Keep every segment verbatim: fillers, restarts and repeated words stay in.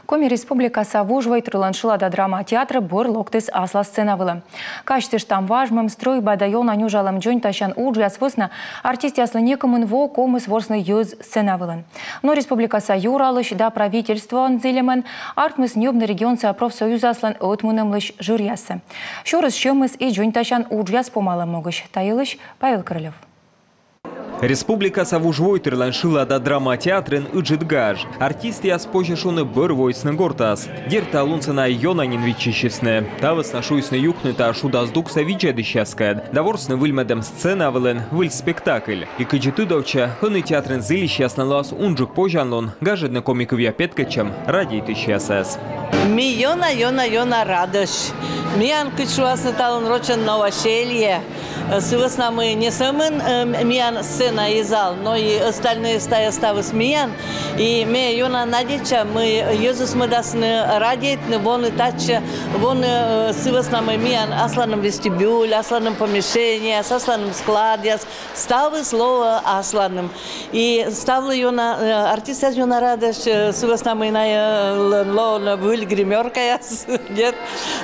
Коми Республикаса вужвойтырлӧн шылада драма театр бӧр локтіс аслас сцена вылӧ. Казьтыштам, важмӧм стрӧйба да ёна нюжалӧм дзоньтасян уджъяс вӧсна артистъяслы некымын во ковмис ворсны йӧз сцена вылын. Но республикаса юралысь да правительствоӧн зільӧмӧн артмис ньӧбны регионса профсоюзъяслӧн ӧтмунӧмлысь жыръяссӧ. Сюрис сьӧмис и дзоньтасян уджъяс помалӧм могысь. Та йылысь Павел Королёв. Республикаса вужвойтырлӧн шылада драма театрын ыджыд гаж. Артистъяс, позьӧ шуны, бӧр воисны гортас. Дерт, та лунсӧ найӧ ёна нин виччысисны. Та вӧсна шуисны юкны та шуда здуксӧ видзӧдысьяскӧд да ворсны выльмӧдӧм сцена вылын выль спектакль. И кыдзи тыдовтчӧ, ӧні театрын зільысьяслӧн лоас унджык позянлун гажӧдны коми кывъя петкӧдчӧм радейтысьясӧс. Ми ёна, ёна, ёна радӧсь. Миян, кыдз шуасны, талун рочӧн новоселье. Э, сы вӧсна мый не сӧмын, э, миян сцена и зал, но и остальные ста-, ставыс миян. И ме ёна надейтча, мый йӧзыс мӧдасны радейтны воны татчӧ, воны, э, сы вӧсна мый миян асланым вестибюль, асланым помещение, асланым складъяс, ставыс лоӧ асланым. И ставлы ёна, э, артистъяс ёна радӧсь, э, сы вӧсна мый найӧ, э, ло-, лоӧны выль гримёркаяс, нет?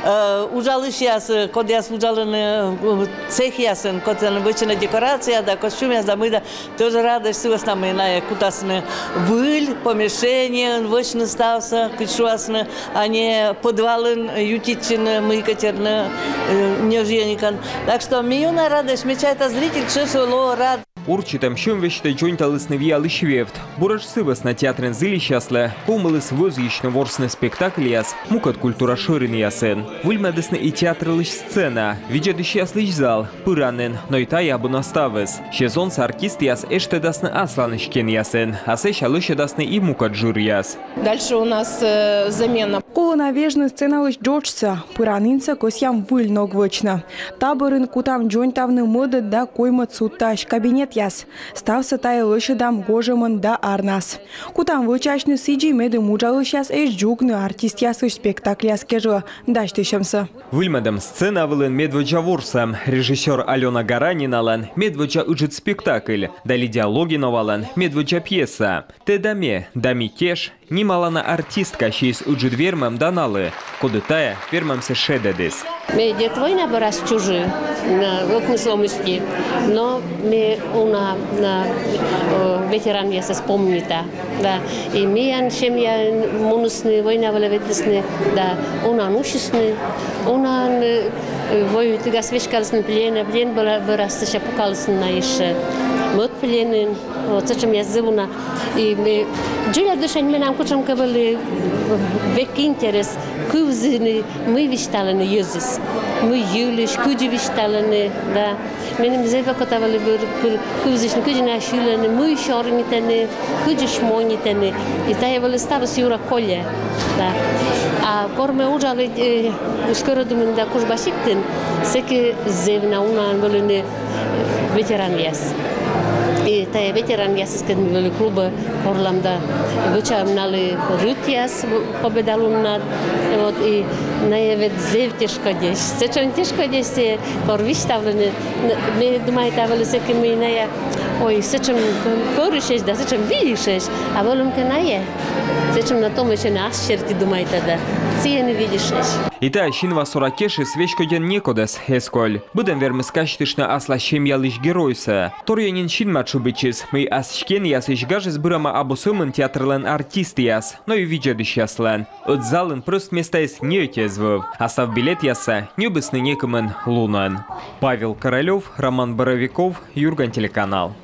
Э, уджалысьяс, э, кодъяс уджалӧны, э, цехъясын, кодъяс вӧчӧны декорация да костюмъяс да мый да, тоже радӧсь сы вӧсна мый найӧ кутасны выль помещениеын вӧчны ставсӧ, кыдз шуасны, а не подвалын ютитчыны, мый кӧть вермӧ, э, ньӧжйӧникӧн. Так что ми ёна радӧсь, ме чайта, зритель тшӧтш лоӧ рад. Урчитӧм сьӧм весьтӧ дзоньталісны виялысь вевт. Буретш сы вӧсна театрын зільысьяслы ковмыліс вӧзйысьны ворсны спектакльяс мукӧд культура шӧринъясын. Выльмӧдісны и театрлысь сцена, видзӧдысьяслысь зал, пыранін, но и тайӧ абу на ставыс. Сезонса артистъяс эштӧдасны асланысь кенъясын, а сэсся лӧсьӧдасны и мукӧд жыръяс. Дальше у нас, э, замена. Колӧ на вежны сценалысь джоджсӧ, пыранінсӧ кӧсъям выль ног вӧчны. Та бӧрын кутам дзоньтавны мӧдӧд да коймӧд судтаысь кабинетъяс. Ставсӧ тайӧ лӧсьӧдам гожӧмын да арнас. Кутам вӧчасьны сідзи, медым уджалысьяс эз дзугны артистъясысь спектакльяс кежлӧ дасьтысьӧмсӧ. Выльмӧдӧм сцена вылын медводдза ворсӧм. Режиссёр Алёна Гараниналӧн медводдза ыджыд спектакль да Лидия Логиновалӧн медводдза пьеса. «Тэ да ме, да ми кеж» нималана артистка сиис ыджыд вермӧм да налы, коді тайӧ вермӧмсӧ шедӧдіс. Ме, дерт, война бӧрас чужи, на, ӧкмыс во мысти, но ме уна на, э, ветеранъясӧс помнита, да, и миян семьяын мунісны, война вылӧ ветлісны, да, унаӧн усисны, унаӧн, э, воюйтігас веськалісны пленӧ, плен бӧра-, бӧрас сэсся пукалісны на ещӧ, мӧд пленын. Вот сэтшӧмъяс зэв уна. И ме, э, дзоля дырсянь менам кутшӧмкӧ вӧлі век интерес кывзыны, мый висьталӧны йӧзыс, мый йылысь, кыдзи висьталӧны, да. Меным зэв окота вӧлі пыр, пыр кывзысьны, кыдзи найӧ сьылӧны, мый сёрнитӧны, кыдзи шмонитӧны. И тайӧ вӧлі ставыс юрӧ кольӧ, да. А кор ме уджалі, э, Скӧрӧдумын да Кужба сиктын, сэки зэв на унаӧн вӧліны ветеранъяс. И тайӧ ветеранъясыскӧд ми вӧлі клубӧ корлам да вӧчам налы рытъяс, Победа луннад. Вот, и найӧ ведь зэв тешкодьӧсь. Сэтшӧм тешкодьӧсь, э, кор висьтавлӧны. Н-, ме думайта вӧлі сэки, мый найӧ, ой, сэтшӧм пӧрысьӧсь да сэтшӧм вильышӧсь. А вӧлӧмкӧ, найӧ сэтшӧм на томӧсь ӧні ас серти, думайта да. Сійӧ ӧні вильышӧсь. И та синва сора кежыс веськодьӧн некодӧс эз коль. Быдӧн вермис казьтыштны аслас семьялысь геройсӧ. Торйӧн нин синма тшыбитчис, мый ас кенъясысь гажыс бырӧма абу сӧмын театрлӧн артистъяс, но и видзӧдысьяслӧн. Ӧд залын прӧст местаыс ни ӧти эз вӧв, а став билетъяссӧ ньӧбисны некымын лунӧн. Павел Королёв, Роман Боровиков, «Юрган» телеканал.